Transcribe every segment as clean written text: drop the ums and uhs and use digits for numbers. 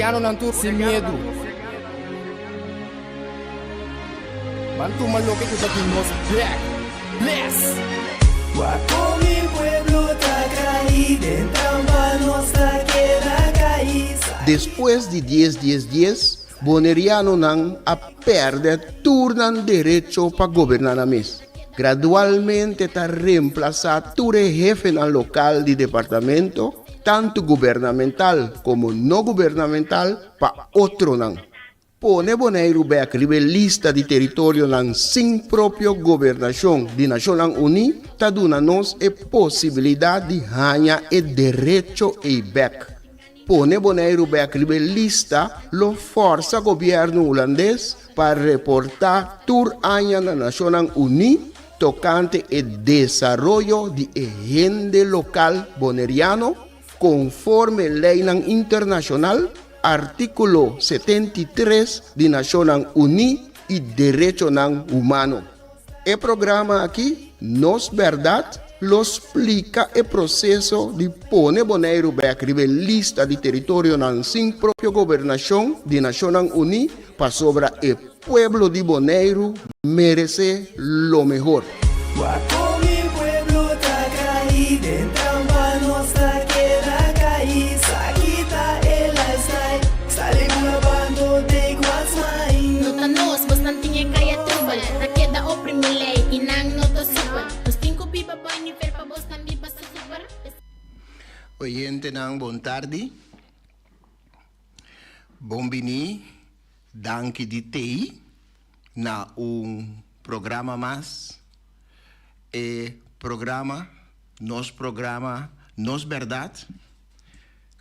Bonerianonan tur sin miedu. Ban tuma loke ku ta di nos bek. Bless! Wak kon mi pueblo ta kai den trampa nos ta keda kai. Despues di dies dies dies, Bonerianonan a pèrdè tur nan derecho pa goberná nan mes. Gradualmente ta remplasá tur e hefenan lokal di departamento, tantu gubernamental komo no gubernamental, pa otronan. Pone Boneiru bèk riba e lista di teritorionan sin propio gobernashon di Nashonnan Uní ta duna nos e posibilidat di haña e derecho ei bèk. Pone Boneiru bèk riba e lista lo fòrsa gobièrnu hulandes pa reportá tur aña na Nashonnan Uní tokante e desaroyo di e hende lokal boneriano konforme leinan internashonal, artíkulo 73 di Nashonnan Uní i derechonan humano. E programa aki, Nos Bèrdat, lo splika e proseso di pone Boneiru bèk riba e lista di teritorionan sin propio gobernashon di Nashonnan Uní pasobra e pueblo di Boneiru meresé lo mehor. Wak kon mi pueblo ta kai den trampa nos ta keda kai sa kita e lifestyle sali bula bando take what's mine. No ta nos, bosnan tin e kaya trubel Ta keda oprimi lei i nan no ta supel Nos tin ku biba bou nivel pa bosnan biba su super. Oyentenan bon tardi. Bon bini, danki di tei na un programa mas. E programa, nos programa Nos Berdad,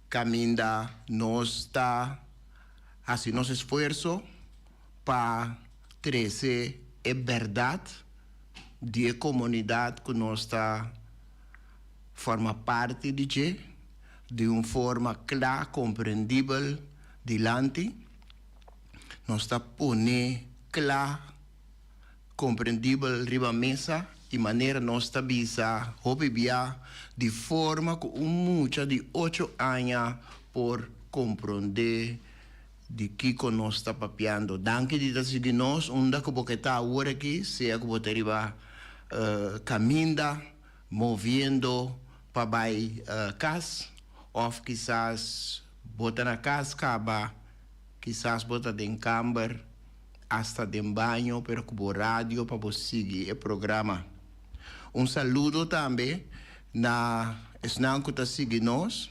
kaminda nos ta hasi nos esfuerso pa trese e bèrdat di e komunidat ku nos ta forma parti di dje di un forma kla, komprendibel dilanti. Nos ta pone kla, komprendibel riba mesa i manera nos ta bisa hopi bia di forma ku un mucha di ocho aña por komprondé Di kiko nos ta papiando? Danki di ta sigui nos unda ku bo ke ta awor aki, sea ku bo ta riba kaminda, moviendo pa bai kas, òf kisas bo ta na kas kaba, kisas bo ta den kamber, asta den baño, pero ku bo radio pa bo sigui e programa. Un saludo tambe na esnan ku ta sigui nos.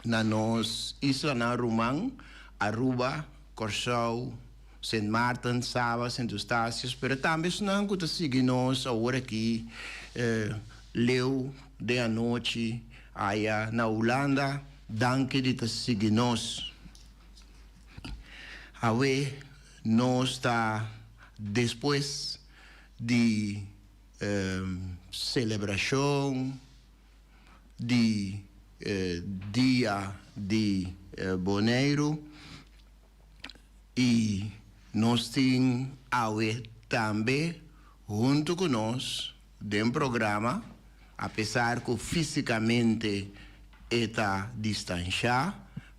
Na nos islanan ruman, Aruba, Kòrsou, Sint Maarten, Saba, Sint Eustatius, pero tambe esnan ku ta sigui nos awor aki leu den anochi aya na Hulanda, danki di ta sigui nos. Awe nos ta despues di selebrashon. Di Dia di Boneiru i nos tin awe tambe huntu ku nos den programa, apesar ku físikamente e ta distanshá,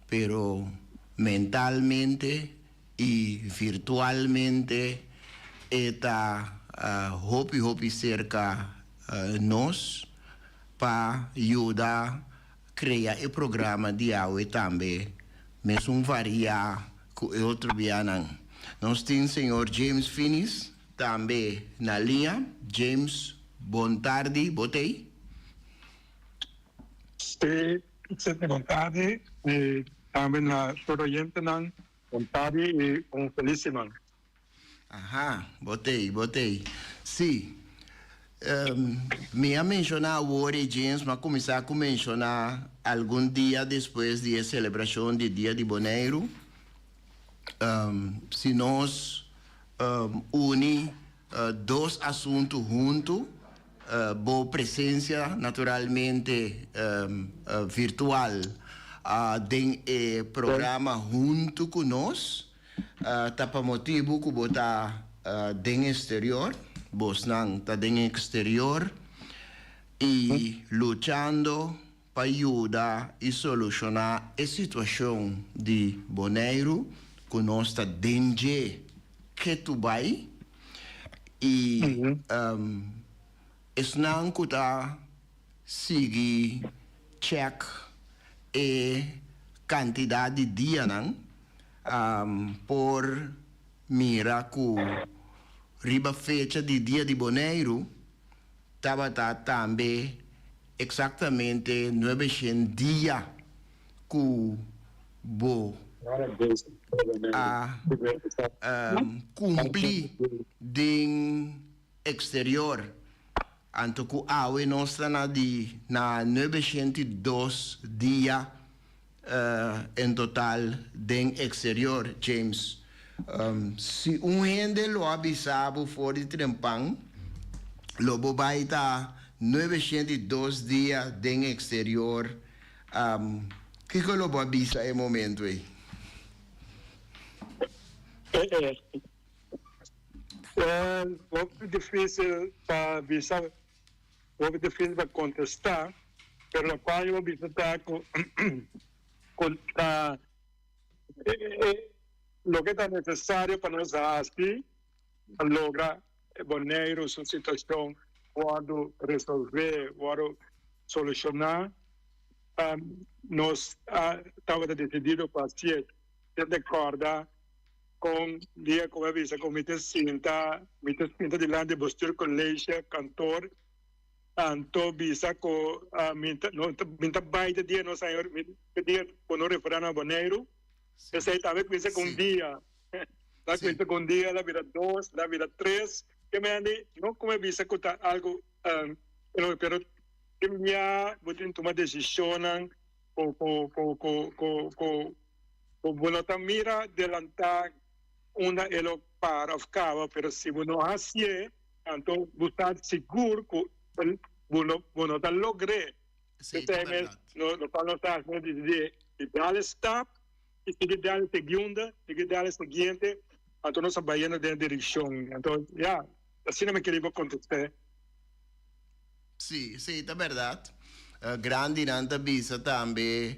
pero mentalmente i virtualmente e ta hopi hopi serka nos pa yuda krea e programa di awe tambe mesun varia ku e otro bianan. Nos tin señor James Finis tambe na liña. James, bon tardi, bo t'ei? Sí, Sidney, bon tardi i tambe na tur oyentenan, bon tardi i un felis siman. Aha, bo t'ei, bo t'ei. Sí, mi a menshoná awor ei, James, mi a kuminsá ku menshoná algun dia despues di e selebrashon di Dia di Boneiru, si nos uni dos asuntu huntu, Bo presencia naturalmente virtual den e programa huntu cu nos ta pa motibu cu bo ta den exterior, bosnan ta den exterior y luchando. pa yuda i solushoná e situashon di Boneiru ku nos ta den dje ketu bai i esnan ku ta sigui chèk e kantidat di dianan por mira ku riba fecha di Dia di Boneiru tabata tambe eksaktamente nuebeshen dia ku bo a kumpli den eksterior. Anto ku awe nos ta na di na 902 dia en total den eksterior, James. Si un hende lo a bisa bo for di trempan, lo bo bai ta 902 dia den eksterior, kiko lo bo a bisa e momento ei? Well, hopi difícil pa bisa, hopi difícil pa contestá, pero locual yo bisa ta cu cu ta loke ta necesario pa nos haci pa logra Boneiru su situacion wordo resolve, wordo soluciona, nos a tabata decidido pa hacié. Te recorda Kon dia ku mi a bisa ku mi ta sinta, mi ta sinta dilanti Bestuurcollege kantoor, anto bisa ku mi ta no mi ta bai te dia nos haña te dia ku no referá na Boneiru. Esei tambe kuminsa ku un dia, la kuminsa ku un dia, la bira dos, la bira tres. Ke mende no ku mi a bisa ku ta algu pero tin bia bo tin tuma desishonnan ku ku ku ku ku ku Bo bo no ta mira delantá unda e lo para of kaba, pero si bo no hasié, anto bo sa sigur ku bo no bo no ta logr'é. Sí, ta P'esei mes bèrdat. no lokual nos ta hasi nos disidí di dal e stap i sigui dal e seguiunda, sigui dal e siguiente, anto nos a bayendo den e direkshon. Anto, ya, asina mi kere bo kontest'é. Sí, sí, ta bèrdat. Grandinan ta bisa tambe,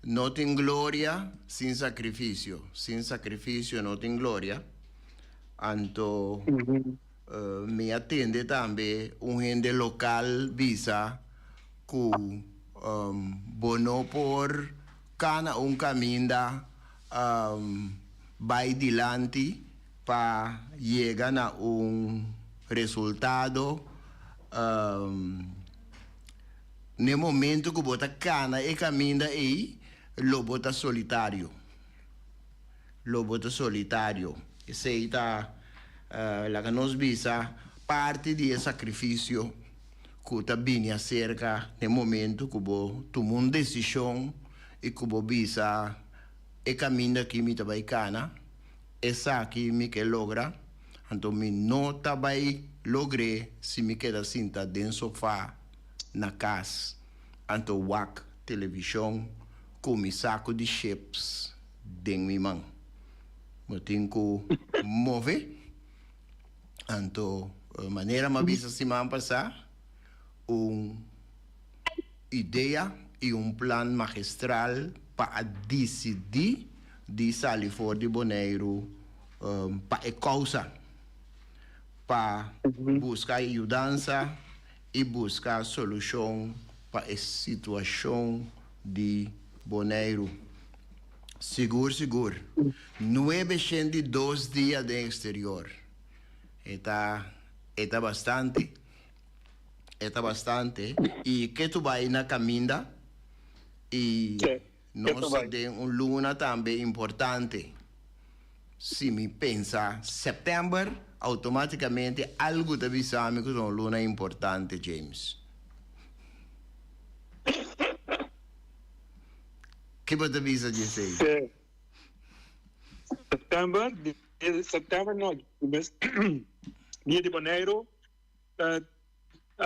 No tin gloria sin sakrifisio, sin sakrifisio no tin gloria. Anto mi a tende tambe un hende lokal bisa ku bo no por kana un kaminda bai dilanti Pa yega na un resultado n'e momento ku bo ta kana e kaminda ei lo bo ta solitario. Lo bo ta solitario. Esei ta laga nos bisa parti di e sakrifisio ku ta bini aserka n'e momento ku bo tuma un desishon i ku bo bisa e kaminda aki mi ta bai kana. Esaki mi ke logra, anto mi no ta bai logr'é si mi keda sinta den sofá na kas, anto wak televishon ku mi saku di chips den mi man. Bo tin ku move. Anto manera mi a bisa siman pasá, un idea i un plan magistral pa a disidí di sali for di Boneiru pa e kousa, pa buska yudansa i buska solushon pa e situashon di Boneiru. Sigur sigur, 902 dia den eksterior, e ta e ta bastante. E ta bastante y ke tu bay na caminda y nos ta den un luna tambe importante. Si mi pensa september automaticamente algo ta bisa mi cu ta un luna importante James. Ke bo ta bisa djesey? Sí. September, september no, dia di Boneiru.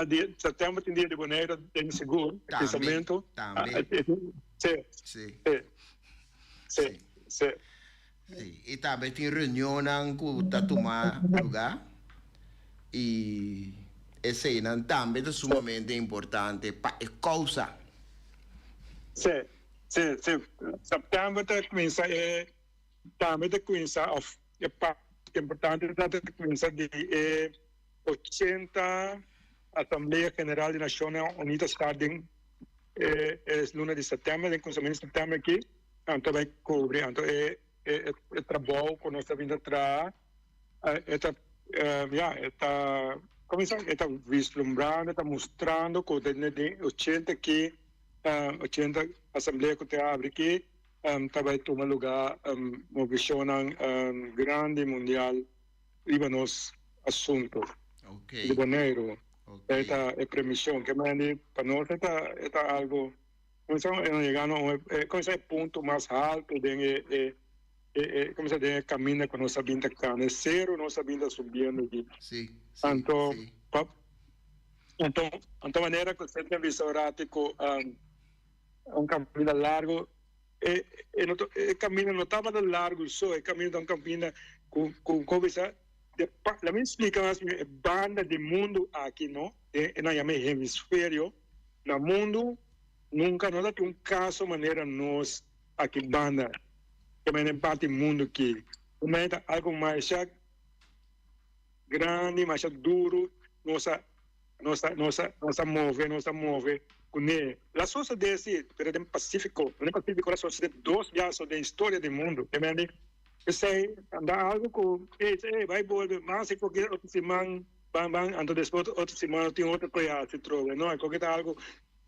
Di september tin dia di Bonaire den sigur Tambe, pensamentu. tambe. Sí, Sí. sí, sí, sí. Sí, i tambe tin reunionnan ku ta tuma lugá i Eseinan tambe ta sumamente importante pa e kousa. Sí, sí, sí. Sèptèmber ta kuminsá e tambe ta kuminsá òf e parti importante ta ta kuminsá di e 80 Asamblea General di Nashonnan Uní ta start den e e luna di sèptèmber, den kuminsamentu di sèptèmber aki nan ta bai kubri anto e e e trabou ku nos ta bin ta traha. E ta, ya, e ta, como dicen, e ta vislumbrando, e ta mustrando cu den den 80 aki, 80 asamblea cu ta abri aki, ta bay tuma lugar movicionnan grandi mundial riba nos asunto di Boneiru. E ta e premision ke mende pa nos e ta, e ta algo, como dicen, e no yegando a un, como dicen, e punto mas halto den e e. E e como sa den e caminda cu nos a bin ta cana, e cero nos a bin ta subiendo aki. Sí, sí, Anto, sí. pa, anto, anto manera cu usted a bisa un rati cu um, un caminda largo, e, e, no, e caminda no tabata largo so, e caminda ta un caminda cu, cu, como bisa, de, pa, laat me explica mas mi, e banda di mundo aki, no, e, e nan yama e hemisferio, na mundo nunca no ta tin un caso manera nos aki banda. Ke men den parti mundu ki un men ta algu masha grandi, masha duru, nos a nos a nos a nos a move, nos a move kuné. La sosodé si, pero den Pasífiko, den Pasífiko la sosodé dos biaha den historia di mundu. Ke men di esei ta algu ku ey ey bai bolbe mas e koke otro siman ban ban anto despues otro siman tin otro koe hasi trobe. No, e koke ta algu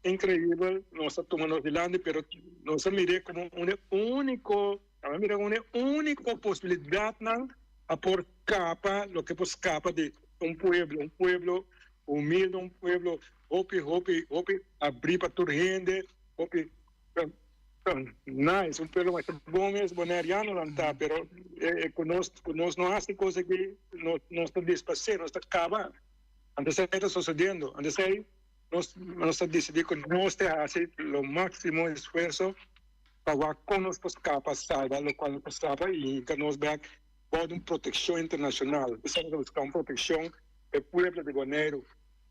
Increibel, nos a tuma nos dilanti, pero nos a mir'é como un e único, nos a mira como un e único posibilidadnan pa por scapa loke por scapa di un pueblo, un pueblo humilde, un pueblo hopi, hopi, hopi abrí pa tur hende, hopi nice, un pueblo masha bon mes, Bonerianonan ta, pero cu nos, cu nos no haci cos aki, nos, nos ta despasé, nos ta caba. Anto esei ta sosodiendo, anto esei. Nos nos a disidí ku nos te hasi lo máksimo esfuerso pa wak kon nos por skapa, salba lokual nos por salba i hinka nos bèk bou di un protekshon internashonal. Esei nos a buska un protekshon pa e pueblo di Boneiru,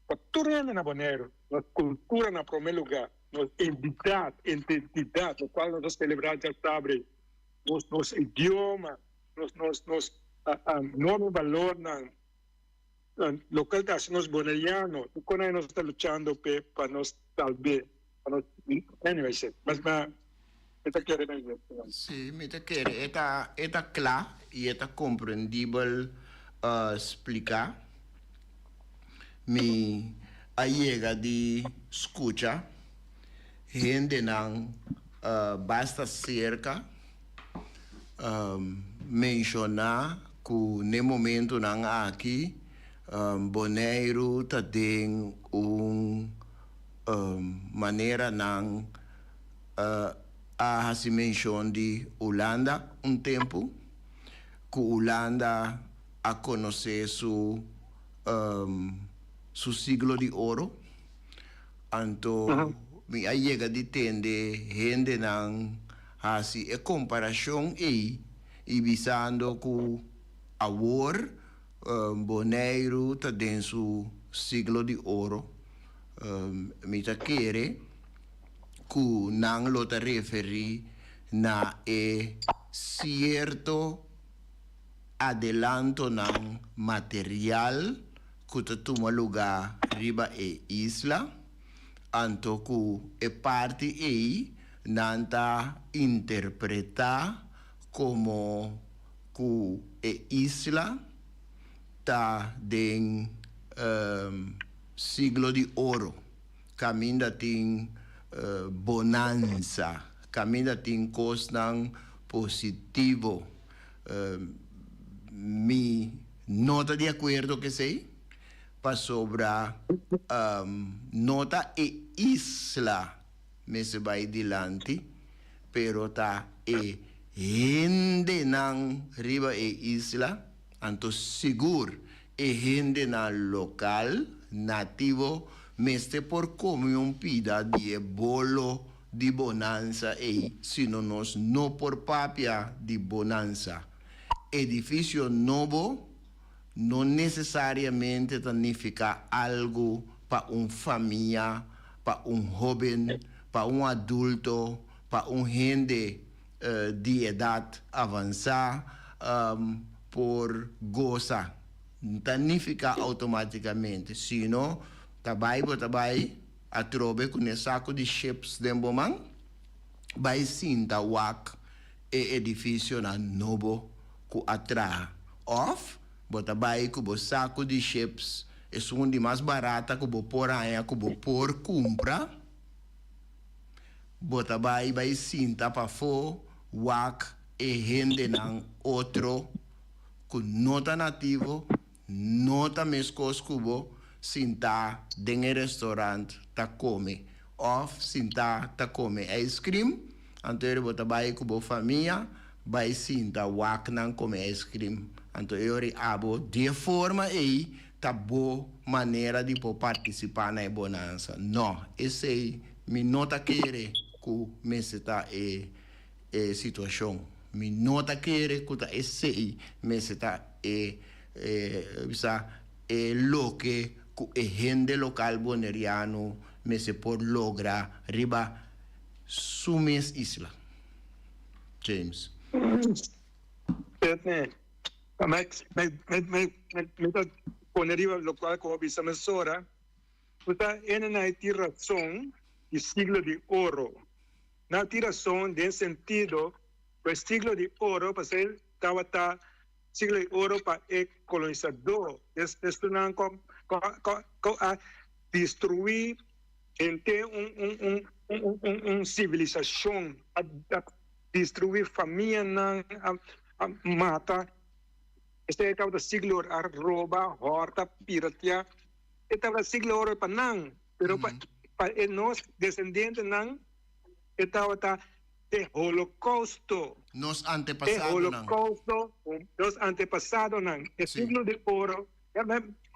pa tur hende na Boneiru, nos kultura na promé lugá, nos identidat, identidat, lokual nos a selebrá djasabre, nos nos idioma, nos nos nos norma i balornan. Local ta haci nos boneriano y con ay nos ta luchando p'e pa nos salb'e pa nos anyway si mas ma mi ta kere na Dios señor. Si mi ta kere e ta e ta cla y e ta comprendibel splica mi a yega di scucha hendenan basta cerca Menshoná ku n'e momentunan aki Boneiru ta den un manera nan a hasi menshon di Hulanda un tempu, ku Hulanda a konosé su su siglo di oro. Anto mi a yega di tende hendenan hasi e komparashon ei i bisando ku awor Boneiru ta den su siglo di oro. Mi ta kere ku nan lo ta referí na e sierto adelantonan material ku ta tuma lugá riba e isla, anto ku e parti ei nan ta interpretá komo ku e isla ta den siglo di oro, kaminda tin bonansa, kaminda tin kosnan positivo. Mi no ta di akuerdo ku esei, pasobra no ta e isla mester bai dilanti, pero ta e hendenan riba e isla, anto sigur e hendenan lokal, nativo, mester por kome un pida di e bolo di bonansa ei, sino nos no por papia di bonansa. Edifisio nobo. no nesesariamente ta nifiká algu pa un famia, pa un hóben, pa un adulto, pa un hende di edat avansá por gosa. No ta nifiká outomátikamente, sino ta bai bo ta bai atrobe ku ne saku di chips den bo man, bai sinta wak e edifisionan nobo ku a traha. Òf bo ta bai ku bo saku di chips, esun di mas barata ku bo por haña ku bo por kumpra, bo ta bai bai sinta pafó wak e hendenan otro ku no ta nativo, no ta meskos ku bo, sintá den e restaurant ta kome òf sintá ta kome ijskrim, anto eri bo ta bai ku bo famia bai sinta wak nan kome ijskrim, anto e ori abo di e forma ei ta bo manera di por partisipá na e bonansa. No, esei mi no ta kere ku mester ta e e situashon. Mi no ta kere ku ta esei mester ta e bisa e loke ku e hende lokal boneriano mester por logra riba su mes isla. James. Sidney, mi ta pone riba lokual ku bo a bisa mesora, ku ta hende nan e tin rason di siglo di oro. Nan tin rason den sentido ku e siglo di oro pasobra tabata siglo di oro pa e kolonisadó, estunan ku a destruí henter un sivilisashon, a destruí famianan, a mata. Esei tabata siglo oro, a roba, hòrta, pirateá. E tabata siglo oro pa nan, pero pa e nos desendientenan e tabata e holokousto. Nos antepasadonan. E holokousto, nos antepasadonan. E siglo di oro,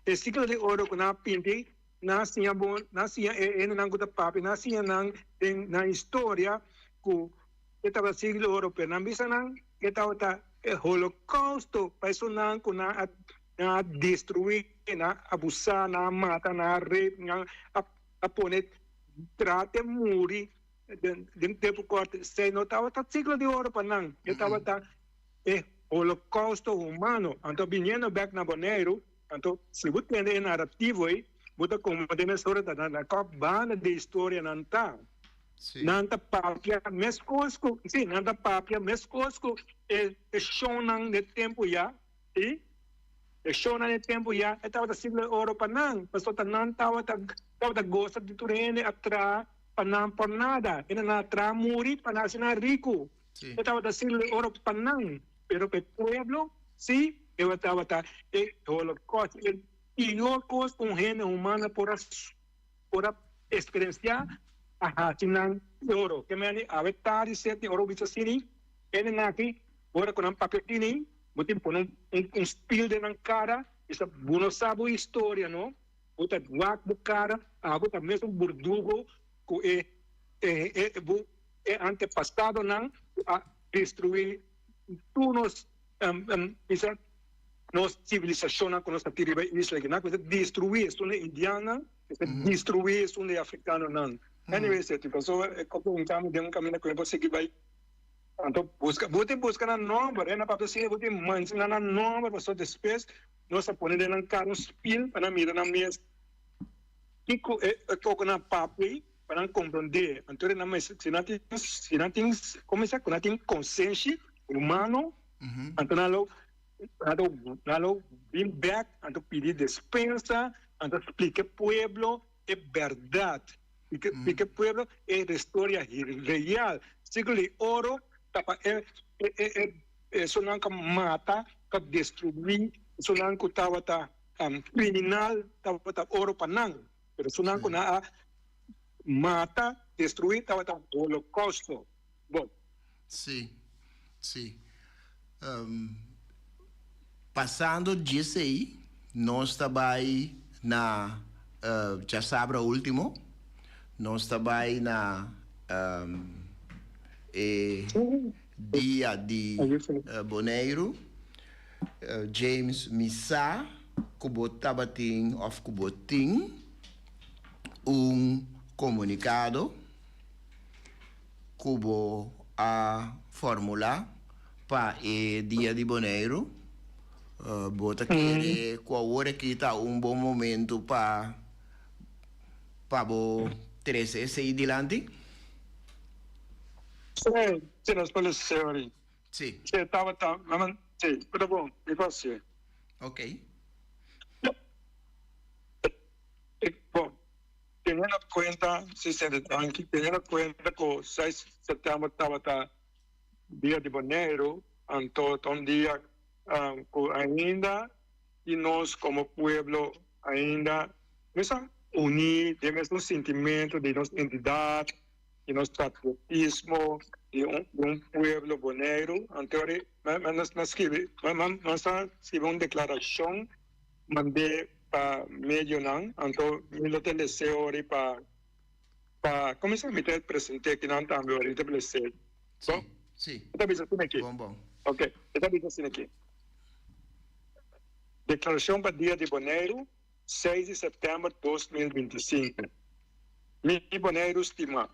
e siglo di oro ku nan a pinti, nan a siña bon, nan a siña e hendenan ku ta papia, nan a siña nan den nan historia ku e tabata siglo di oro, pero nan bisa nan e tabata e holokousto pa esunnan ku nan a Nan a destruí, nan a abusá, nan a mata, nan a rape, nan a pone trate muri den tempu kòrt. Esei no tabata siglo di oro pa nan, e tabata e holokousto humano. Anto biniendo bèk na Boneiru, anto si bo tende e narativo ei, bo ta komprendé mesora ta na kua banda di historia nan ta. Nan ta papia meskos ku, si, nan ta papia meskos ku e shonnan den tempu ya. I e shownan e tempu ya e tabata siglo di oro pa nan, pasobra ta nan tabata tabata gosa di tur hende a traha pa nan por nada. Hende nan a traha muri pa nan hasi nan riku. E tabata siglo di oro pa nan, pero pa e pueblo si e tabata e holokosto, e pior kos ku un hende humano por a por a eksperensiá a hasi nan di oro. Ke mende awe tardi seti ora bo bisa asini, hendenan aki ora ku nan papia kini, Bo tin pone un spil den nan cara, bisa bo no sa bo historia no, bo ta wak bo cara, abo ta mesun burdugo cu e bo e antepasadonan cu a destrui tur nos bisa nos civilisacionnan cu nos ta tin riba e isla aki, nan a cuminsa destrui esun e indiannan, a destrui esun e africanonan. Anyway, Seti, pasobra e cos un cambio den un caminda cu mi por sigui bay. Anto buska, bo tin buska nan nomber, e na papia siña bo tin menshona nan nomber pasobra despues nos a pone den nan kara un spil pa nan mira nan mes kiko e koko nan papia ei pa nan komprondé. Anto nan mester si nan tin si nan tin komo bisa ku nan tin konsenshi humano anto nan lo nan lo bin bèk anto pidi despensa anto splika e pueblo e bèrdat. Di ke pueblo e historia real. Siglo di oro ta pa e esunnan ku mata, ku destruí, esunnan ku tabata kriminal tabata oro pa nan. Pero esunnan ku nan a mata, destruí tabata holokousto. Bon. Sí, sí. Pasando djesei nos ta bai na djasabra ultimo, nos ta bai na e dia di Boneiru. James, mi sa ku bo tabatin òf ku bo tin un komunikado ku bo a formulá pa e Dia di Boneiru. Bo ta kere ku awor aki ta un bon momentu pa pa bo trese esei dilanti? Sí, sí, nos por lese ori. Sí. Sí, tabata, sí, pero bon, mi por hacié. Ok. Bon, teniendo cuenta, sí, Señor, danki, teniendo cuenta cu seis september tabata Dia di Boneiru, anto ta un dia cu ainda di nos como pueblo ainda mester uni den mesun sintimento di nos entidad, di nos patriotismo di un pueblo Boneiru. Anto nos a skibi, nos a skibi un declaracion mand'é pa medionan, anto mi lo ta lese ori pa pa cuminsa mi ta presente akinan tambe ori ta lese. Si, si. E ta bisa asina aki. Bon, bon. Ok, e ta bisa asina aki. Deklarashon pa Dia di Boneiru, seis di sèptèmber 2025. Mi Boneiru stimá,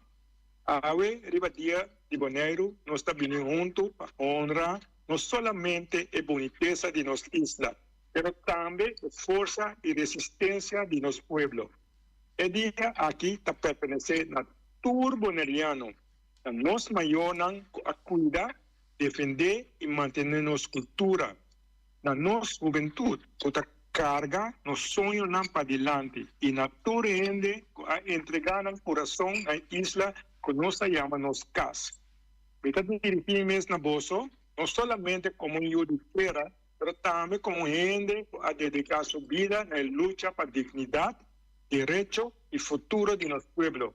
awe riba Dia di Boneiru nos ta bini huntu pa honra no solamente e bunitesa di nos isla, pero tambe e forsa i resistensia di nos pueblo. E dia aki ta pertenesé na tur boneriano, na nos mayornan ku a kuida, defendé i mantené nos kultura, na nos hubentut ku ta karga nos soñonan padilanti i na tur hende ku a entregá nan kurason na e isla ku nos ta yama nos kas. Mi ta dirigí mi mes na boso, no solamente komo un yu di tera, pero tambe komo un hende ku a dediká su bida na e lucha pa dignidat, derecho i futuro di nos pueblo.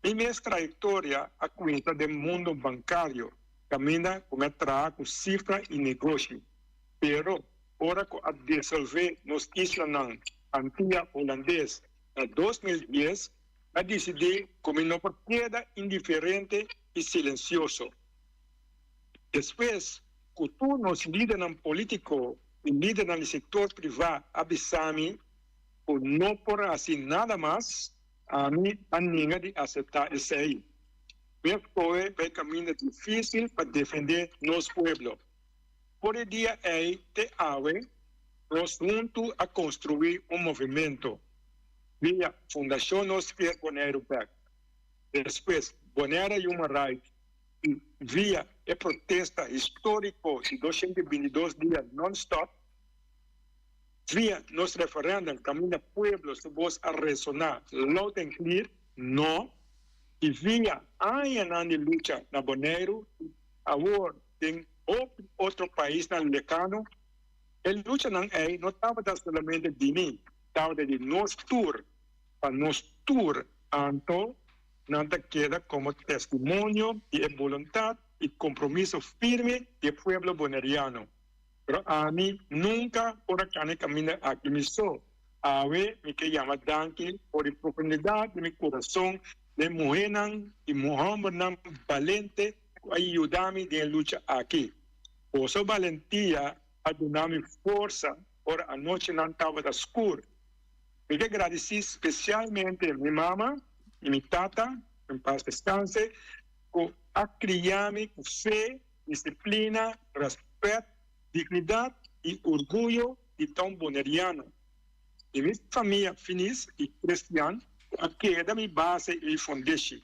Mi mes trayektoria a kuminsá den mundo bankario, kaminda ku mi a traha ku sifra i negoshi. Pero ora ku a desolvé nos islanan Antia Hulandes na 2010, mi a disidí ku mi no por keda indiferente i silensioso. Despues ku tur nos lidernan polítiko i lidernan di sektor privá a bisa mi ku no por hasi nada mas, Ami a ninga di aseptá esei. Mi a skohe pa e kaminda difísil pa defendé nos pueblo. For e dia ei te awe, nos huntu a konstruí un movimento via Fundashon Nos Kier Boneiru Bèk, despues Bonaire Human Rights i via e protesta históriko di 222 dia nònstòp. Via nos referendum caminda pueblo su voz a resona loud and clear, no, y via añanan di lucha na Boneiru y awor den hopi otro paisnan lejano, e luchanan ey no tabata solamente di mi, tabata di nos tur, pa nos tur. Anto nan ta keda como testimonio di e boluntad y compromiso firme di e pueblo boneriano. Pero ami nunka por a kana e kaminda aki mi so. Awe mi ke yama danki for di profundidat di mi kurason na e muhénan i hòmbernan balente ku a yuda mi den e lucha aki. Boso balentia a duna mi forsa ora anochinan tabata skur. Mi ke gradisí spesialmente mi mama i mi tata, en pas deskanse, ku a kria mi ku fe Disiplina, rèspèt, dignidat i orguyo di ta un boneriano. I mi famia Finis i Christian ku a keda mi base i mi fondeshi.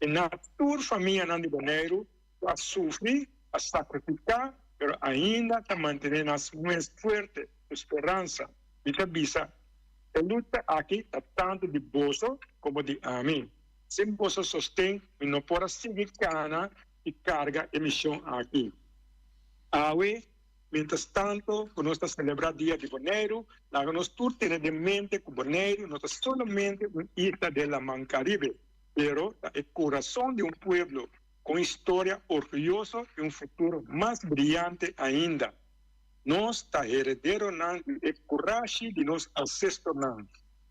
I na tur famianan di Boneiru ku a sufri, a sakrifiká, pero ainda ta mantené nan mes fuerte ku speransa, mi ta bisa, e lucha aki ta tantu di boso komo di ami. Sin boso sosten mi no por a sigui kana i karga e mishon aki. Awe, mientras tanto ku nos ta selebrá Dia di Boneiru, laga nos tur tene den mente ku Boneiru no ta solamente un isla den Laman Karibe, pero ta e kurason di un pueblo ku un historia orguyoso i un futuro mas briyante ainda. Nos ta herederonan di e kurashi di nos ansestornan,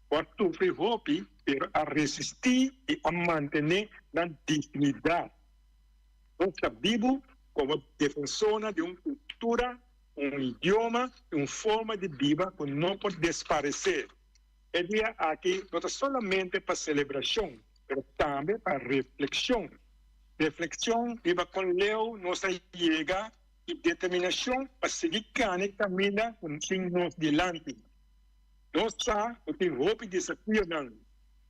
ku a sufri hopi pero a resistí i a mantené nan dignidat. Nos ta bibu komo defensornan di un kultura. un idioma i un forma di biba ku no por desparesé. E dia aki no ta solamente pa selebrashon, pero tambe pa reflekshon. Reflekshon riba kon leu nos a yega i determinashon pa sigui kana e kaminda ku tin nos dilanti. Nos sa ku tin hopi desafionan,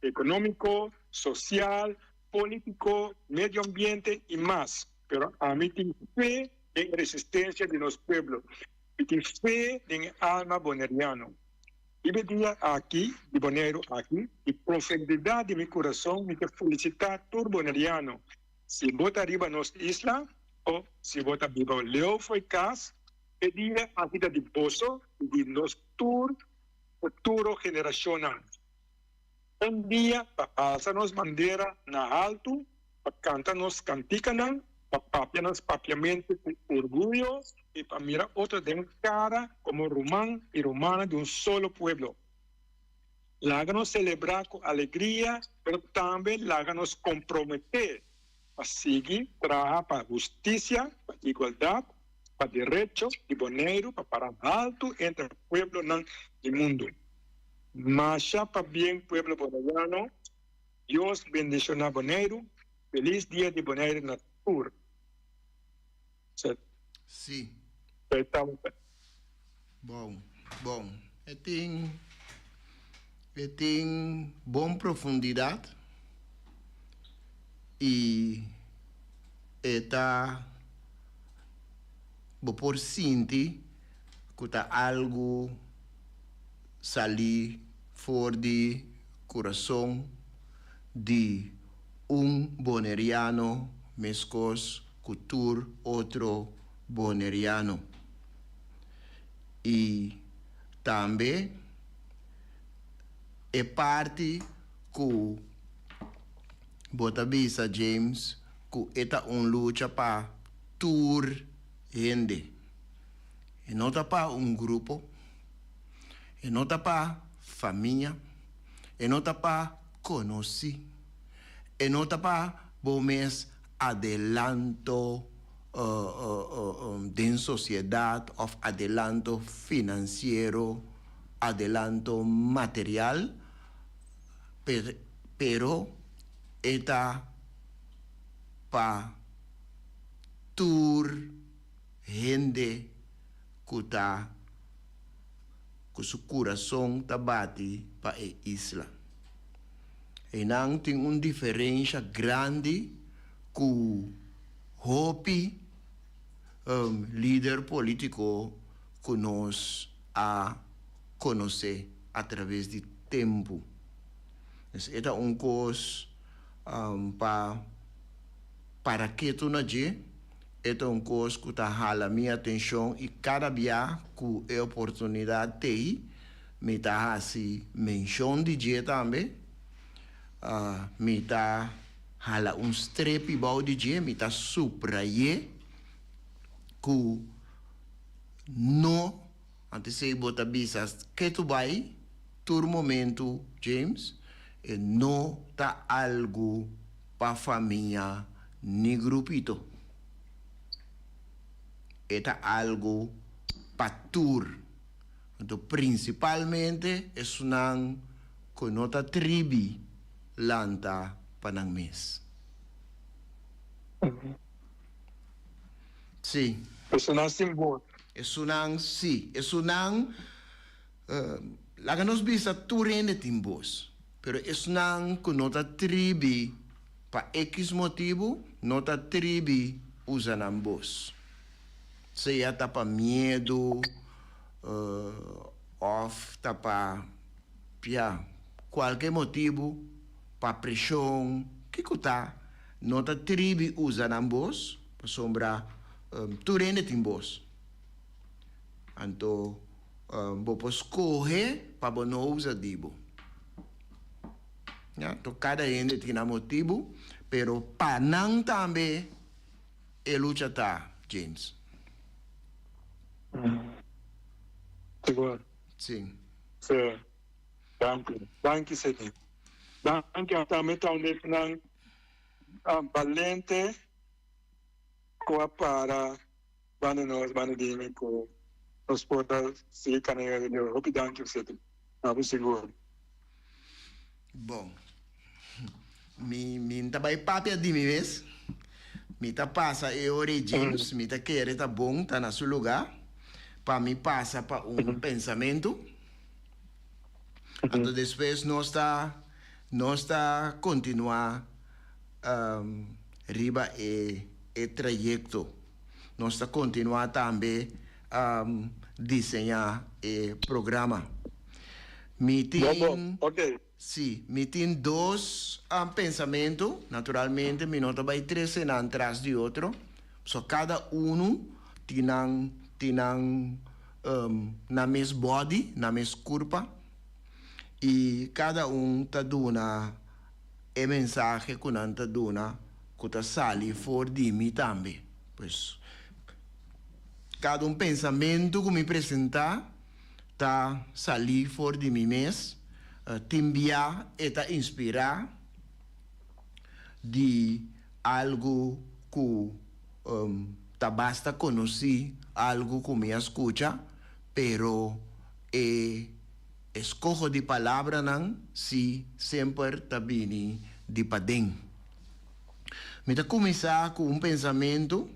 ekonómiko, sosial, polítiko, medio ambiente i mas, pero ami tin fe den e resistensia di nos pueblo. Mi tin fe den e alma boneriano. Riba e dia aki di Boneiru aki, di profundidad di mi kurason mi ta felisitá tur boneriano, si bo ta riba nos isla o si bo ta biba leu fo'i kas, e dia aki ta di boso i di nos tur futuro generashonnan. Un dia pa alsa nos bandera na haltu, pa kanta nos kantikanan, pa papia nos papiamentu ku orguyo i pa mira otro den kara komo ruman i rumana di un solo pueblo. Laga nos selebrá ku alegria, pero tambe laga nos komprometé pa sigui traha pa hustisia, pa igualdat, pa derecho di Boneiru pa para haltu entre pueblonan di mundu. Masha pabien pueblo boneriano, Dios bendiciona Boneiru, feliz dia di Boneiru na tur. Si. Bon, bon. E tin, e tin bon profundidad y e ta, bo por sinti cu ta algo Salí for di kurason di un boneriano meskos ku tur otro boneriano. I tambe e parti ku bo ta bisa James ku e ta un lucha pa tur hende. E no ta pa un grupo. E no ta pa famia, e no ta pa konosí, e no ta pa bo mes adelanto den sosiedat òf adelanto finansiero, adelanto material, pero e ta pa tur hende ku ta ku su kurason ta bati pa e isla. Einan tin un diferensha grandi ku hopi lider politiko ku nos a konosé atraves di tempu. Pues e ta un kos pa para ketu na dje. E ta un kos ku ta hala mi atenshon i kada bia ku e oportunidat t'ei, mi ta hasi menshon di dje tambe. Mi ta hala un strepi bou di dje, mi ta subray'é ku no, antes ei bo ta bisa ketu bai tur momentu, James, e no ta algu pa famia ni grupito. E ta algu pa tur. Anto prinsipalmente esunnan ku no ta tribi lanta pa nan mes. Sí. Esunnan sin bos. Esunnan sí. Esunnan, laga nos bisa tur hende tin bos. Pero esnan ku no ta tribi pa ekis motibu no ta tribi usa nan bos. Sea ta pa miedu òf ta pa, ya, kualke motibu, pa preshon, kiko ta, no ta tribi usa nan bos pasobra tur hende tin bos. Anto bo por skohe pa bo no usa di bo. Ya, to kada hende tin nan motibu, pero pa nan tambe e lucha ta, James. Sigur. Si. Si. Danki. Danki, Sidney. Danki tambe ta un esnan balente ku a para banda nos, banda di mi ku. Nos por ta sigui cana den Dios. Hopi danki Vicente. Abo sigur. Bon. Mi mi ta bai papia di mi mes. Mi ta pasa e ora ei James, mi ta kere ta bon, ta na su lugá pa mi pasa pa un pensamentu. Anto despues nos ta nos ta kontinuá riba e e trayekto. Nos ta kontinuá tambe diseñá e programa. Mi tin, sí, mi tin dos pensamentu, naturalmente mi no ta bai trese nan tras di otro, pasobra kada unu tin nan tin nan nan mes body, nan mes kurpa, i kada un ta duna e mensahe ku nan ta duna ku ta sali for di mi tambe. Pues, kada un pensamentu ku mi presentá ta sali for di mi mes. Tin bia e ta inspirá di algu ku ta basta konosí, algu ku mi a skucha, pero e eskoho di palabranan si semper ta bini di paden. Mi ta kuminsá ku un pensamentu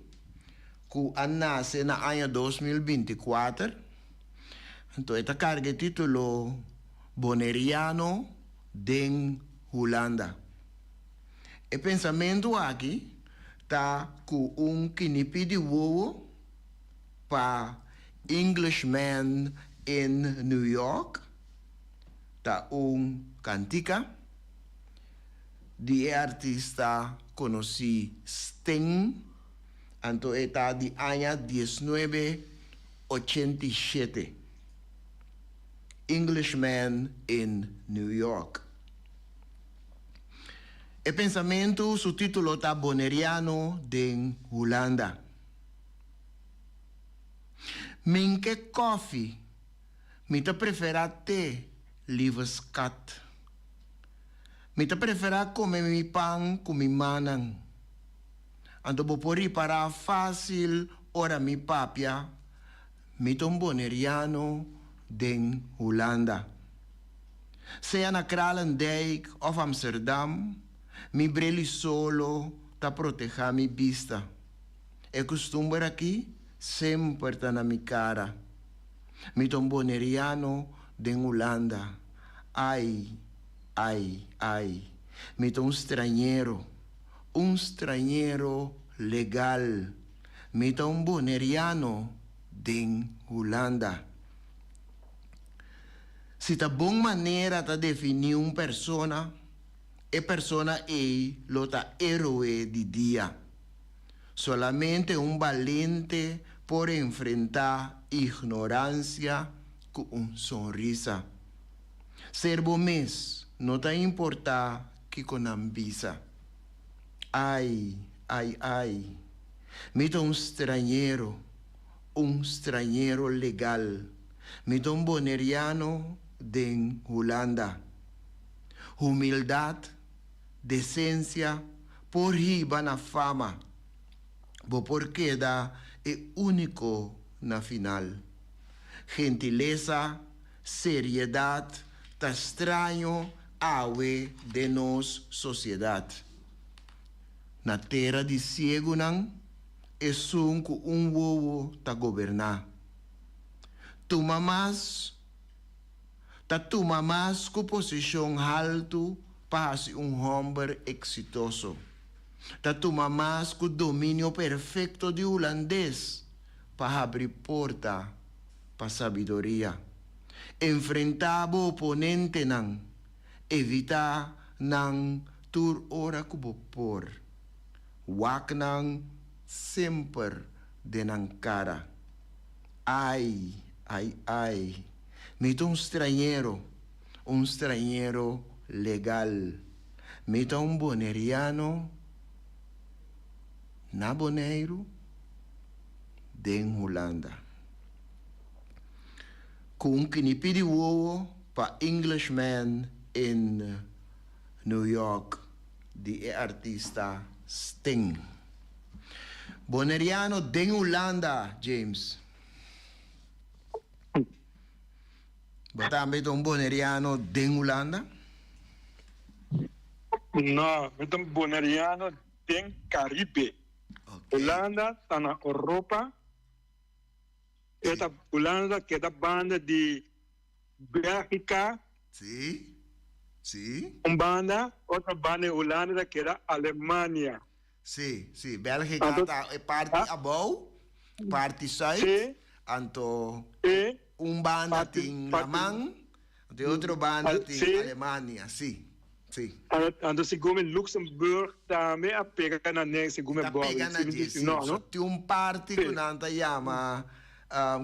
ku a nase na aña 2024, anto e ta karga e título Boneriano den Hulanda. E pensamentu aki ta ku un kinipí di wowo pa Englishman in New York, ta un kantika di e artista konosí Sting, anto e ta di aña 1987, Englishman in New York. E pensamentu su título ta Boneriano den Hulanda. Mi n'ke kòfi, mi ta preferá te, lieve skat. Mi ta preferá kome mi pan ku mi mannan. Anto bo por ripará fásil ora mi papia, mi ta un boneriano den Hulanda. Sea na Kralendijk òf Amsterdam, mi bril i solo ta protehá mi bista. E kustumber akí semper ta na mi kara. Mi ta un boneriano den Hulanda. Ai, ai, ai. Mi ta un strañero, un strañero legal. Mi ta un boneriano den Hulanda. Si ta bon manera ta definí un persona, e persona ei lo ta héroe di dia. Solamente un balente por enfrentá ignoransia ku un sonrisa. Ser bo mes no ta importá kiko nan bisa. Ai, ai, ai. Mi ta un strañero, un strañero legal. Mi ta un boneriano den Hulanda. Humildat, desensia por hiba na fama. Bo por keda e úniko na final. Gentilesa, seriedat ta straño awe den nos sosiedat. Na tera di siegunan, esun ku un wowo ta goberná. Tuma mas Ta tuma mas ku posishon haltu pa hasi un hòmber eksitoso. Ta tuma mas ku dominio perfekto di hulandes pa habri porta pa sabiduria. Enfrentá bo oponentenan, evitá nan tur ora ku bo por. Wak nan semper den nan kara. Ai, ai, ai, mi ta un strañero, un strañero legal. Mi ta un boneriano na Boneiru, den Hulanda. Ku un kinipí di wowo pa Englishman in New York di e artista Sting. Boneriano den Hulanda, James. Bo tambe ta un boneriano den Hulanda? No, mi ta un boneriano den Caribe. Hulanda ta na Europa. E ta Hulanda ta keda banda di Bélgica. Sí, sí. Un banda, otro banda di Hulanda ta keda Alemania. Sí, sí. Bélgica ta e parti abou, parti zuid. Anto un banda tin laman, anto e otro banda tin Alemania. Sí, sí. Anto segun mi Luxemburg tambe a pega na nen segun mi Ta pega na dje, sí. So tin un parti ku nan ta yama,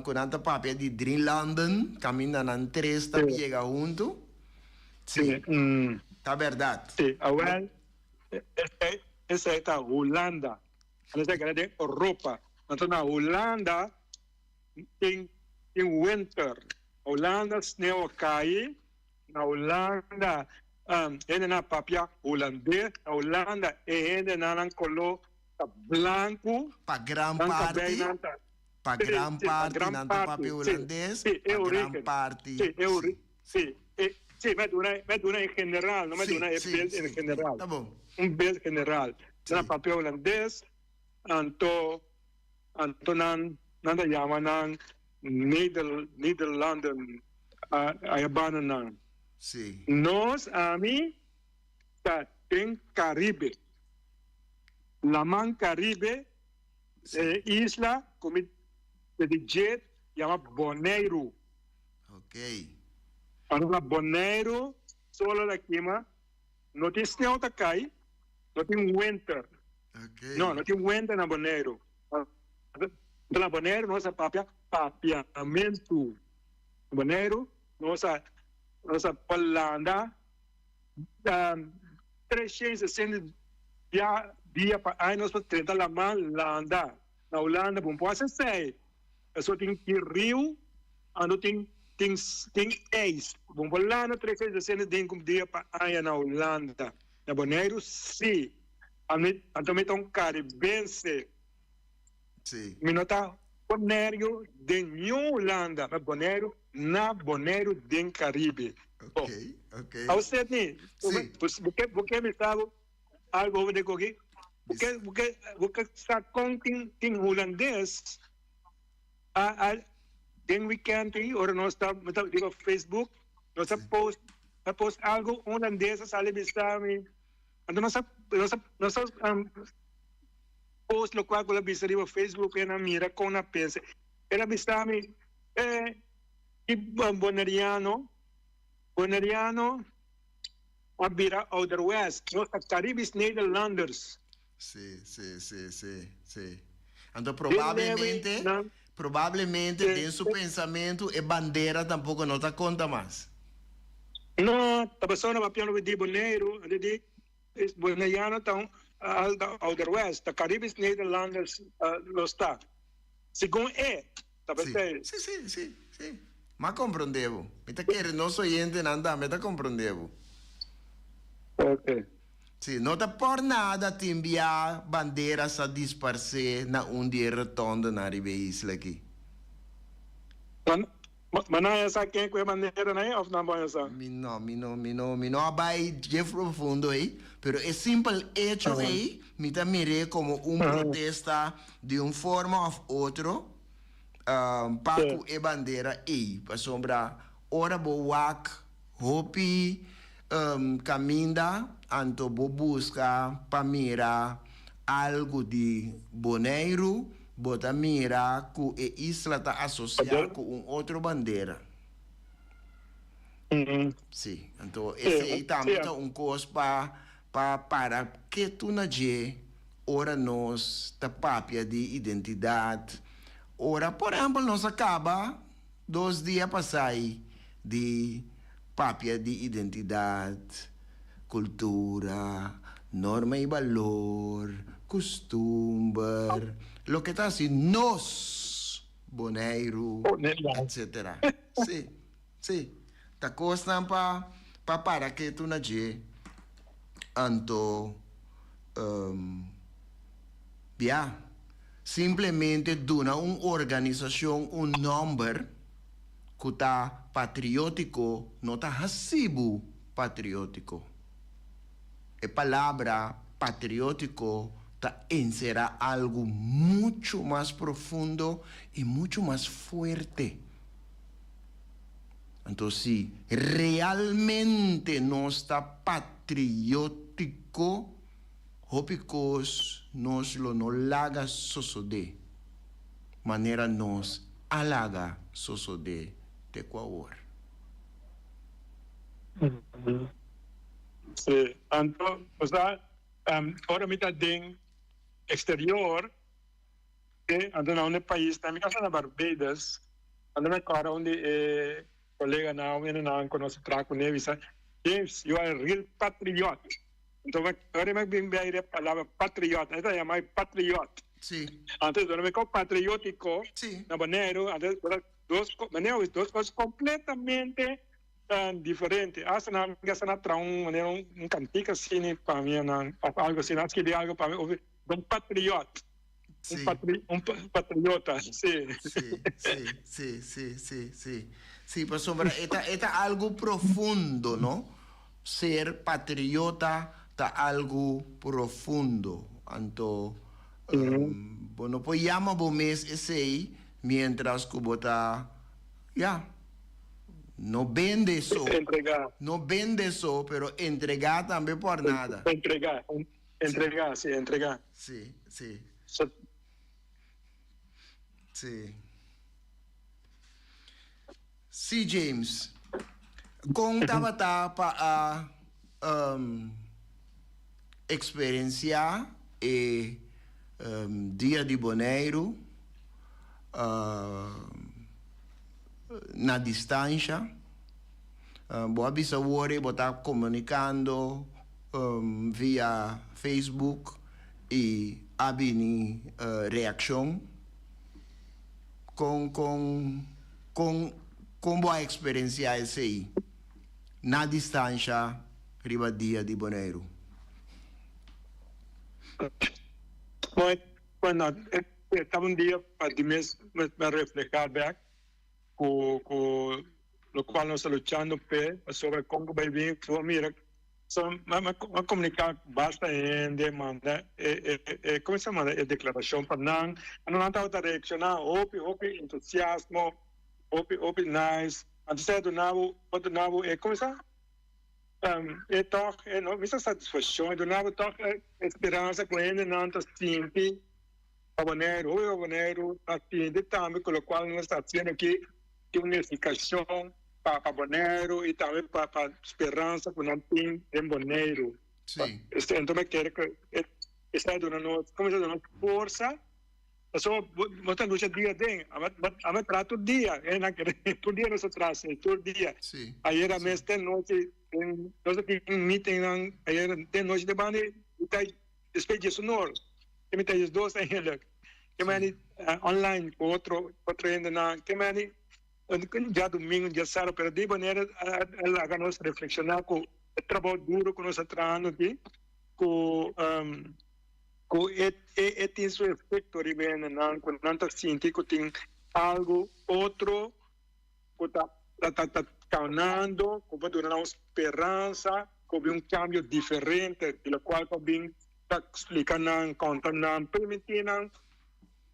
ku nan ta papia di Drie Landen, kaminda nan tres ta yega huntu. Sí, ta bèrdat. Sí, awèl. Esei ta Hulanda. Nos ta keda den Europa. Anto na Hulanda tin tin winter. Hulanda sneu a kai. Na Hulanda hendenan a papia hulandes. Na Hulanda e hendenan nan kolo ta blanku. Pa gran parti, pa gran parti nan ta papia hulandes, pa gran parti, si. Sí, e, sí, mi a duna, mi a duna en general, no mi a duna e beeld en general. Ta bon. Un beeld general. Nan a papia hulandes, anto, anto nan, nan ta yama nan Neder, Nederlanden, aya banda nan. Sí. Nos, ami, ta den Caribe. Laman Caribe, e isla ku mi ta di dje yama Boneiru. Ok. Ora na Boneiru solo ta kima, no tin sneeuw ta kai, no tin winter. Ok. No, no tin winter na Boneiru. Anto na Boneiru nos a papia papiamentu. Na Boneiru nos a nos a por landa 360 dia dia pa aña nos por drenta laman landa. Na Hulanda bo no por hasi esei. Pasobra tin tin riu, anto tin tin tin ijs. Bo por landa 360 den ku dia pa aña na Hulanda. Na Boneiru si. Ami anto mi ta un karibense. Si. Mi no ta Boneiru den niun Hulanda, ma Boneiru na Boneiru den Karibe. Ok, ok. Awor Sidney, Si. bo ke bo ke mi sa bo algo over de koki? Bo ke bo ke bo ke sa kon tin tin hulandes a a den weekend ei ora nos ta mi ta riba Facebook nos a post a post algo un hulandes a sali bisa mi anto nos a nos a nos a post lokual ku el a bisa riba Facebook e nan mira kon nan pensa el a bisa mi e ki boneriano boneriano a bira ouderwets, nos ta Caribisch Nederlanders. Sí, sí, sí, sí, sí. Anto probablemente, probablemente den su pensamentu e bandera tampoco no ta conta mas. No, ta persona papiando di Boneiru, anto di Boneiano ta un ouderwets, ta Caribisch Nederlanders nos ta. Segun e, ta Sí, sí, sí, sí, sí. M'a comprende bo. Mi ta kere nos oyentenan tambe ta comprende bo. Ok. Sí, no ta por nada tin bia bandera sa disparcé na un di e rotondonan riba e isla aki. Ma nan a sa ken ku e banderanan ei of nan bo a sa? Mi no, mi no, mi no, mi no a bai dje profundo ei, pero e simpel hecho ei mi ta mir'é como un protesta di un forma of otro pa ku e bandera ei, pasobra ora bo wak hopi kaminda anto bo buska pa mira algu di Boneiru, bo ta mira ku e isla ta asosiá ku un otro bandera. Sí, anto esei tambe ta un kos pa pa para ketu na dje ora nos ta papia di identidat, ora por ehèmpel nos a kaba dos dia pasai di papia di identidat, kultura, norma i balor, kustumber, loke ta hasi nos Boneiru, etcetera. Sí, sí, ta kosnan pa pa para ketu na dje. Anto, ya, simplemente duna un organisashon un nòmber. ku ta patriótiko no ta hasi bo patriótiko. E palabra patriótiko ta enserá algu muchu mas profundo i muchu mas fuerte. Anto si realmente nos ta patriótiko, hopi kos nos lo no laga sosodé manera nos a laga sosodé te ku awor. Sí, anto, osea, ora mi ta den exterior, e anto na un e paisnan, mi kasa na Barbados, anto mi kòrda un di e koleganan, un hendenan ku nos a traha kuné bisa, James, you are a real patriot. Anto ora mi bin bay e palabra patriot, nan ta yama e patriot. Sí. Anto ora mi koe patriótiko Sí. na Boneiru, anto dos, Boneiru is dos kos kompletamente diferente. Asta nan a na traha un manera un kantika asina pa mi nan of algo asina, nan a skibi algo pa mi over un patriot. Sí. Un patri un patriota, sí. Sí, sí, sí, sí, sí, sí. Sí, pasobra e ta e ta algo profundo, no? Ser patriota ta algo profundo. Anto bo no por yama bo mes esei mientras ku bo ta, ya, no bende so. Entregá. No bende so, pero entregá tambe por nada. Entregá, entregá, sí, entregá. Sí, sí. So. Sí. Sí, James. Kon tabata pa a eksperensiá e Dia di Boneiru na distansha? Bo a bisa wor bo ta komunikando via Facebook i a bini reakshon. Kon kon kon kon bo a eksperensiá esei na distansha riba Dia di Boneiru? Bueno, e tabata un dia pa di mes mi a reflehá bèk ku ku lokual nos ta luchando p'e pasobra kon ku bai bin bo a mira So mi a comunica cu basta hende, manda e e como se manda e declaracion pa nan, anto nan tabata reacciona hopi hopi entusiasmo, hopi hopi nice, anto esei a duna bo a duna bo e como se e toch e no mester satisfaccion, e duna bo toch e speransa cu hendenan ta sinti pa Boneiru, hopi pa Boneiru ta sinti tambe cu locual nos ta haciendo aki tin un nificacion. Pa pa Boneiru i tambe pa pa speransa ku nan tin den Boneiru. Sí. Este enton mi kere ku e esei duna nos, komo se duna nos forsa, pasobra bo bo ta lucha dia den, aba aba traha tur dia, e nan kere tur dia nos ta traha asina, tur dia. Sí. Ayera mes te nochi den nos a tin meetingnan ayera te nochi te banda i ta despues diesunor, te mi ta diesdos eigenlijk, ke meni online ku otro otro hendenan, ke meni. Un djadumingu, un djasabado, pero di manera a laga nos reflekshoná ku e trabou duro ku nos a trahando aki, ku ku e e tin su efekto riba e hendenan, ku nan ta sinti ku tin algu otro ku ta ta ta kanando, ku por duna nan un speransa, ku bin un kambio diferente, di lokual pa bin ta splika nan, konta nan, permití nan.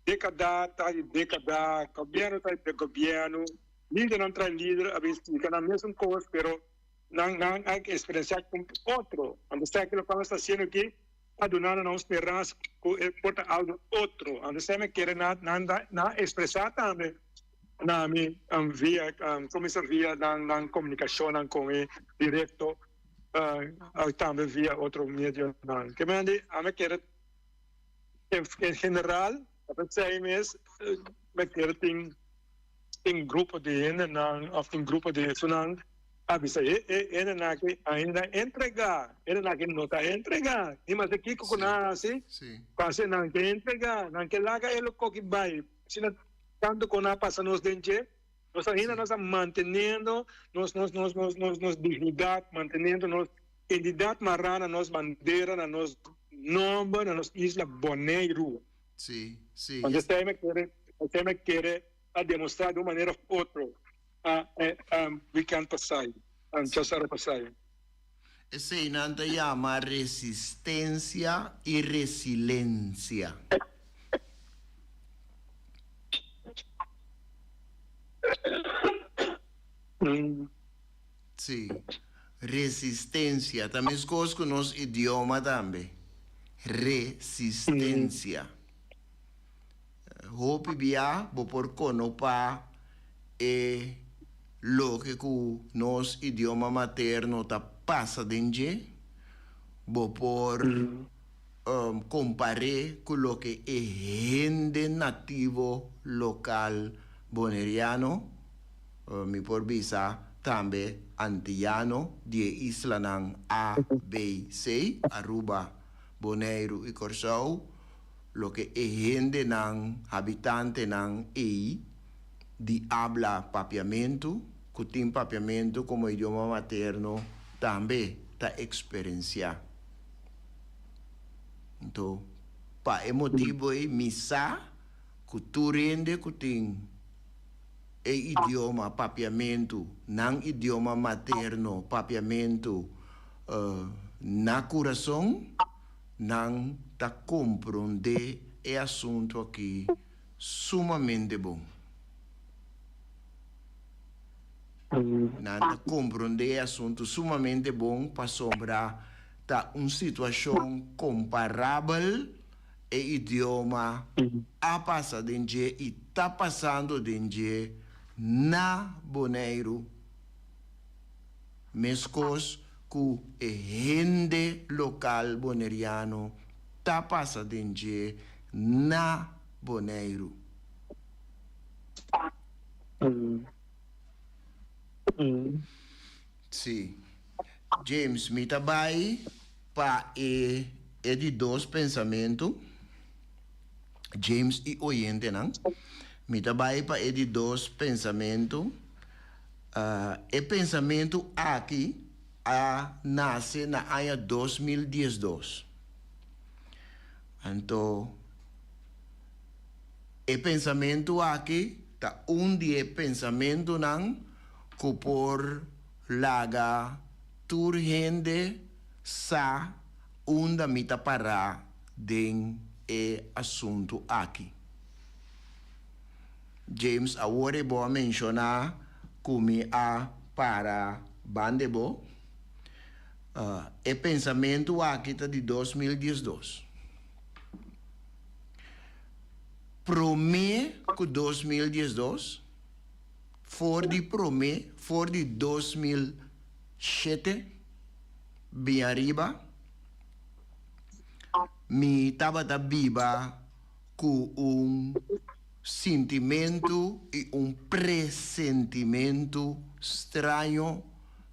Dekada ta di dekada, gobièrnu ta di gobièrnu, lidernan trae lider a bin splika nan mesun kos, pero nan nan a eksperensiá ku otro. Anto esaki lokual nos ta hasiendo aki a duna nan un speransa ku e por ta algu otro. Anto esei mi kere nan nan nan a ekspresá tambe na mi via kuminsá via nan nan komunikashonnan ku mi direkto tambe via otro medionan. Ke mende ami kere. En general, p'esei mes mester tin tin grupo di hendenan òf tin grupo di esunnan a bisa e e hendenan aki ainda entregá, hendenan aki no ta entregá, ni mas kiko ku nan a hasi, pase nan ke entregá, nan ke laga e lokoki bai, asina tantu ku nan a pasa nos den dje, nos ainda nos a manteniendo nos nos nos nos nos nos dignidat, manteniendo nos Identidat mará na nos bandera, na nos nomber, na nos isla Boneiru. Sí, sí. Entonces esei mi kere, esei mi kere a demostrá di un manera of otro. weekend pasai, djasabra pasai. Esei nan ta yama resistencia y resilencia. Sí, resistencia ta meskos ku nos idioma tambe, resistencia. Hopi bia bo por konopá e loke ku nos idioma materno ta pasa den dje, bo por kompar'é ku loke e hende nativo lokal boneriano, mi por bisa tambe antiyano di e islanan A, B, C, Aruba, Boneiru i Kòrsou, loke e hendenan, habitantenan ei di abla papiamentu, ku tin papiamentu komo idioma materno tambe ta eksperensiá. Anto, pa e motibu ei mi sa ku tur hende ku tin e idioma papiamentu, nan idioma materno papiamentu, na kurason, Nan ta komprondé e asuntu akí sumamente bon. Nan ta komprondé e asuntu sumamente bon pasobra ta un situashon komparabel e idioma a pasa den dje i ta pasando den dje na Boneiru. Meskos ku e hende lokal boneriano ta pasa den dje na Boneiru. Sí. James, mi ta bai pa e e di dos pensamentu. James i oyentenan, mi ta bai pa e di dos pensamentu. E pensamentu aki a nase na aña 2012. Anto e pensamentu aki ta un di e pensamentunan ku por laga tur hende sa unda mi ta pará den e asuntu aki. James, awor e bo a menshoná ku mi a para banda e bo. E pensamentu aki ta di 2012. Promé ku 2012, for di promé, for di 2007 bin ariba, mi tabata biba ku un sintimentu i un presentimentu straño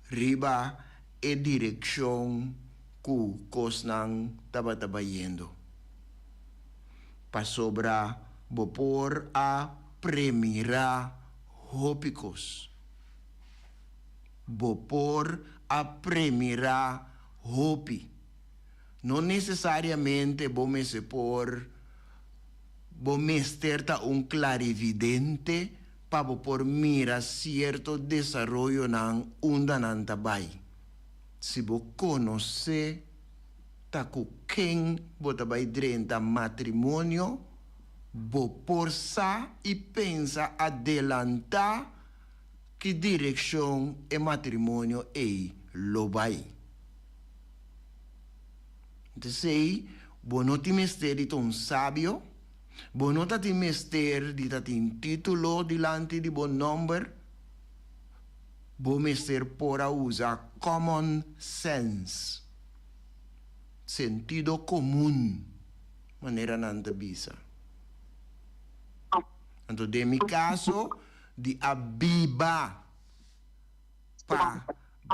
riba e direkshon ku kosnan tabata bayendo. Pasobra bo por a premirá hopi kos. Bo por a premirá hopi. No nesesariamente bo mester por Bo mester ta un clarividente pa bo por mira cierto desaroyonan unda nan ta bay. Si bo conoce ta cu ken bo ta bay drenta matrimonio, bo por sa y pensa adelanta ki direccion e matrimonio ey lo bay. P'esei, bo no tin mester di ta un sabio, bo no ta tin mester di ta tin título dilanti di bo nòmber, bo mester por a usa common sense, sentido komun, manera nan ta bisa. Anto den mi kaso, di a biba. Pa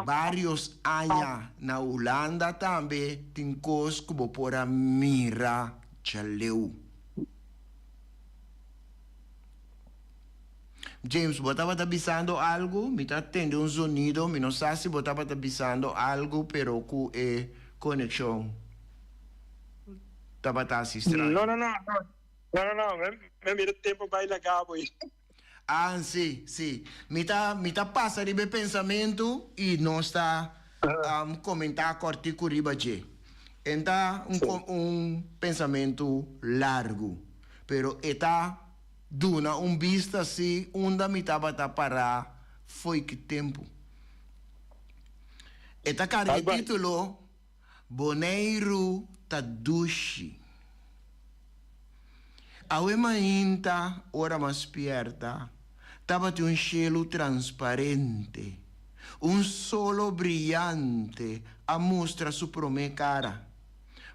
varios aña na Hulanda tambe tin kos ku bo por a mira djaleu. James, bo tabata bisando algu? Mi ta tende un zonido, mi no sa si bo tabata bisando algu pero ku e konekshon tabata hasi straño. No, no, no, no, no, no, mi a mira tempo bai laga bo. Ah, si, si. Mi ta, mi ta pasa riba e pensamentu i nos ta komentá kòrtiku riba dje. E ta un un pensamentu largu, pero e ta duna un bista si unda mi tabata pará fo'i ki tempu. E ta karga e título Boneiru ta dushi. Awe mainta ora m'a spierta, tabatin un shelu transparente. Un solo briyante a mustra su promé kara.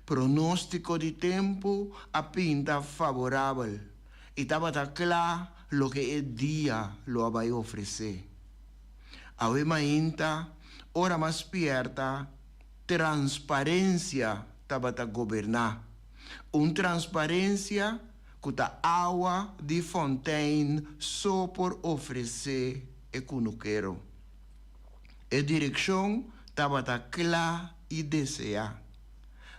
Pronóstiko di tempu a pinta faborabel i tabata kla loke e dia lo a bai ofresé. Awe mainta ora m'a spierta, transparencia tabata goberná. Un transparencia cu ta awa di fontein so por ofrecé e cunukero. E direccion tabata cla i deseá.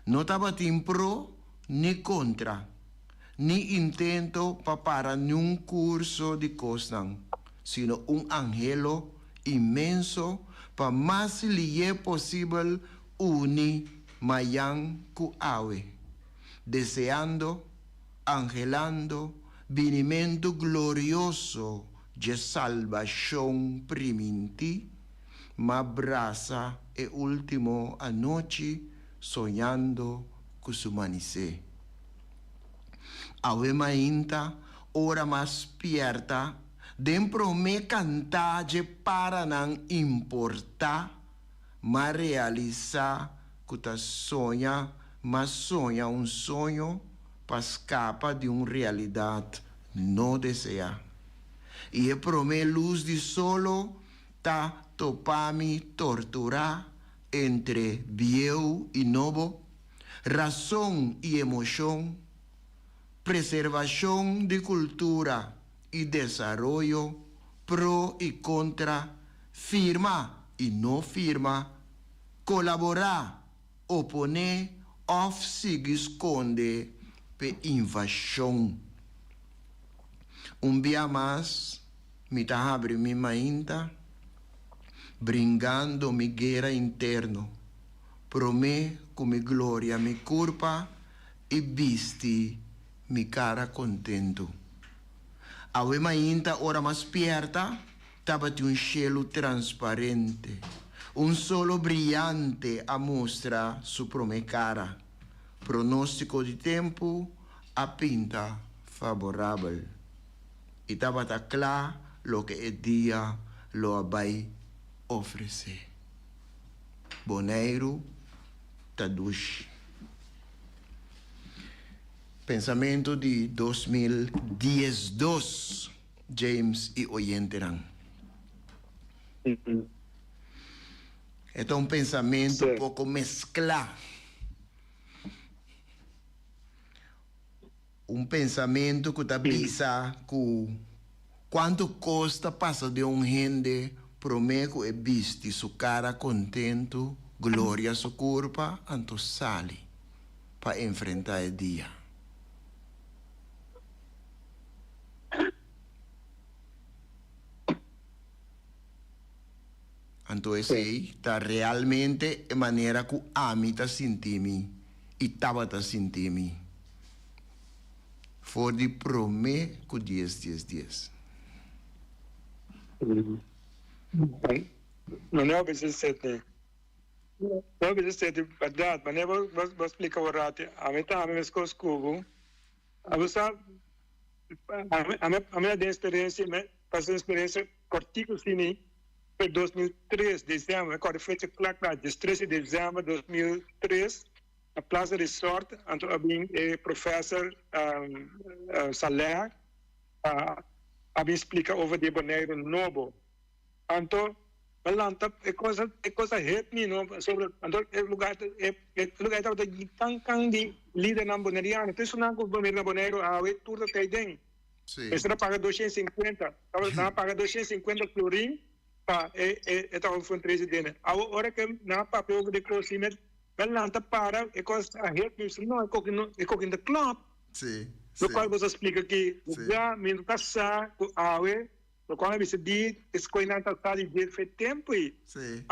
No tabatin pro ni contra, ni intento pa para niun curso di cosnan, sino un anhelo inmenso pa mas lié posibel uni mayan ku awe, deseando, anhelando binimentu glorioso dje salbashon primintí, m'a brasa e último anochi soñando ku su manisé. Awe mainta, ora m'a spièrta, Den promé kantá dje paranan importá, m'a realisá ku ta soña m'a soña un soño pa skapa di un realidat no deseá. I e promé lus di solo ta topa mi torturá entre bieu i nobo, rason i emoshon, preservashon di kultura i desaroyo, pro i kontra, firma i no firma, kolaborá, oponé òf sigui skonde p'e invashon. Un bia mas mi ta habri mi mainta bringando mi guera interno, promé ku mi gloria mi kurpa i bisti mi kara kontentu. Awe mainta ora m'a spierta, tabatin un shelu transparente. Un solo briyante a mustra su promé kara. Pronóstiko di tempu a pinta faborabel. I tabata kla loke e dia lo a bai ofresé. Boneiru ta dushi. Pensamentu di 2012, James i oyentenan. E ta un pensamentu poko mesklá. Un pensamentu ku ta bisa ku kuantu kos ta pasa den un hende promé ku e bisti su kara kontentu, gloria su kurpa, anto sali pa enfrentá e dia. Anto esei ta realmente e manera ku ami ta sinti mi i tabata sinti mi for di promé ku dies dies dies. Manera bo bisa Sidney, manera bo bisa Sidney, bèrdat, manera bo a splika un ratu, ami tambe meskos ku bo, abo sa, ami ami a den eksperensia, mi a pasa un eksperensia kòrtiku asina. Fe 2003 december, mi corda fecha kla kla, diestres di december 2003 na Plaza Resort anto a bin e professor Saleh a bin splica over di e Boneiru nobo. Anto mi a lanta e cosa e cosa hit mi no pasobra anto e lugar e lugar tabata kan kan di lidernan boneriano tur esnan ku bini na Boneiru awe tur ta tei den. Mester a paga 250, tabata nan a paga 250 florin pa e e e tabata for trece dene. Awo ora ke nan a papia over di kos si met me lanta para e kos a hit mi si no e koki no e koki no ta klop. Lo cual bo sa splica ki ya mi no ta sa ku awe. Lokual a bisa di e skoinan ta sa di dje fe tempu ei.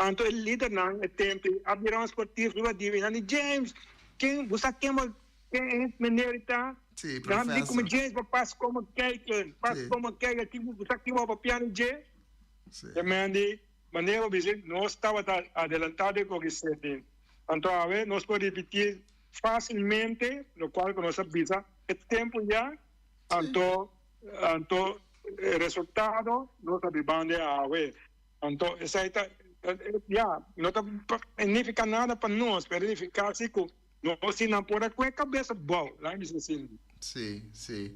Anto e lidernan e tempu ei a bira un sportief riba di nan di, James, ken bo sa ken bo ken e meneer ei ta? Nan di kuma James bo pas komo kijken, pas komo kijken ki bo sa ken bo a papia di dje? E men di, Manera bo bisa nos tabata adelantá den koki seti. Anto awe nos por ripití fásilmente lokual ku nos a bisa e tempu ya. Anto anto e resultado nos ta bibando e awe. Anto esei ta ya no ta nifica nada pa nos, pero e nifica si cu nos si nan por a cue cabeza bou, laga mi bisa asina. Si, si.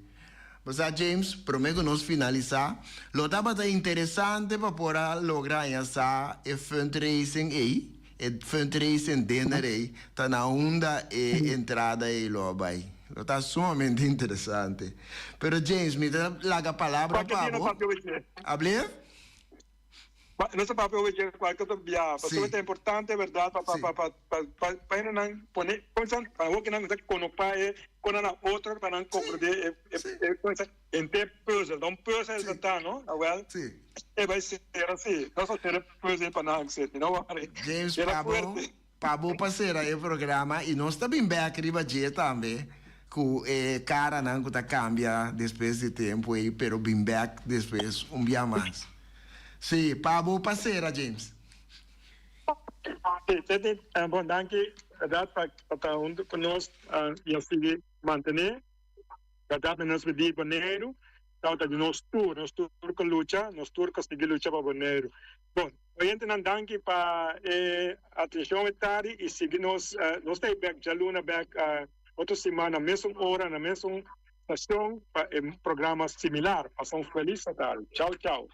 Bo sa James, prome cu nos finalisa, lo tabata interesante pa por a logra haña sa e fundraising ey, E fundraising dinner ei ta na unda e entrada ei lo a bai. Lo ta sumamente interesante. Pero James, mi ta laga palabra pa bo. Ablief? Nos ta papia oye cualke otro bia. Pasobra ta importante berdad pa pa pa pa pa hendenan pone cosa pa hokinan ta konopa e kona na otro pa nan komprende e e cosa. Henter puzzel, ta un puzzel ta ta no? Awel, e bai ser asi. Nos a sera e puzzel pa nan seti, no worry. James, pa bo, pa bo pa sera e programa y nos ta bin bek riba dje tambe cu e caranan cu ta cambia despues di tempo ey, pero bin bek despues un bia mas. Si, pa bo pa sera, James. Si, Seti, bon danki berdad pa ta hunto cu nos y a sigui mantene. Bèrdat mi nos bidí Boneiru tabata di nos tur, nos tur ku lucha, nos tur ku sigui lucha pa Boneiru. Bon, oyentenan danki pa e atenshon e tardi i sigui nos, nos ta ei bèk djaluna bèk otro siman na mesun ora na mesun stashon pa e programa similar. Pasa un felis atardi. Chau chau.